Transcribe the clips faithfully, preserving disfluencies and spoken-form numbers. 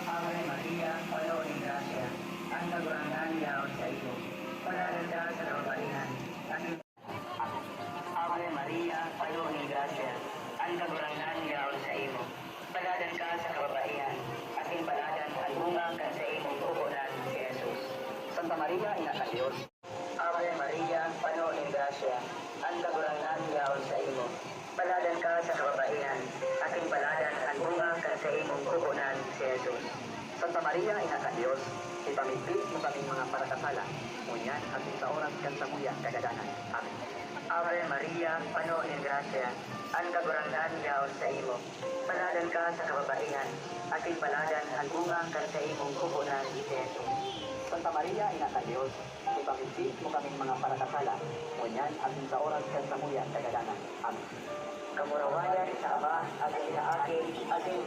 Ave Maria, puno nin grasya, ang Kagurangnan yaon saimo. Paladan ka sa kababaihan, asin Ave Maria, puno nin grasya, ang Kagurangnan yaon saimo. Paladan ka sa kababaihan, asin paladan an bunga kan saimong puhunan, si Jesus. Santa Maria, Ina kan Dios. Ave Maria, puno nin grasya, ang Kagurangnan yaon saimo. Paladan ka sa kababaihan, asin paladan an bunga kan saimong puhunan, si Jesus. Santa Maria, Ina kan Dios, ipamidbid mo kaming mga parakasala, ngunyan asin sa oras kan samuyang kagadanan. Amen. Ave Maria, puno nin grasya, ang Kagurangnan yaon saimo. Paladan ka sa kababaihan, asin paladan an bunga kan saimong puhunan, si Jesus. Santa Maria, Ina kan Dios, ipamidbid mo kaming mga parakasala, ngunyan asin sa oras kan samuyang kagadanan. Amen. Kamurawayan sa Ama, asin sa Aki, asin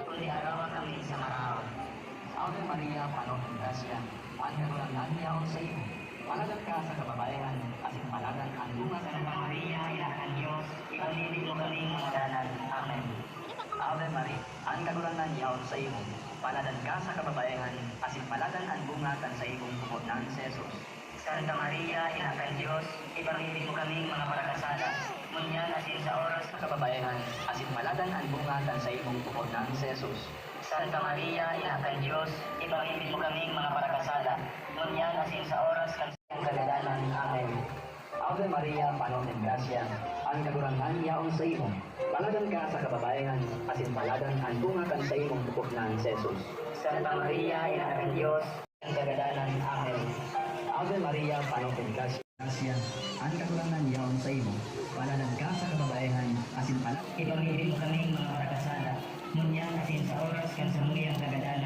Kundi arawa kami sa maraot. Ave Maria, puno kan grasya, an Kagurangnan yaon saimo. Paladan ka sa kababaehan, asin paladan an bunga kan Santa Maria, Ina kan Dios, ipamidbid mo kaming mga dalan. Amen. Ave Maria, an Kagurangnan yaon saimo. Paladan ka sa kababaehan, asin paladan an bunga kan saimong puhunan, si Jesus. Santa Maria, Ina kan Dios, ipamidbid mo kaming mga parakasala, ngunyan asin sa oras sa kababaehan, asin paladan an bunga kan saimong puhunan, si Jesus. Santa Maria, Ina kan Dios, ipamidbid mo kaming mga parakasala, ngunyan asin sa oras kan kagadanan. Amen. Ave Maria, puno nin grasya, an Kagurangnan yaon saimo. Paladan ka sa kababaehan, asin paladan an bunga kan saimong puhunan, si Jesus. Santa Maria, Ina kan Dios, kagadanan. Amen. Ave Maria, puno nin grasya. Grasya, an Kagurangnan yaon saimo. Paladan ka sa kababaehan, asin pala ipamidbid mo kaming mga parakasala, ngunyan asin sa oras kan samuyang kagadanan.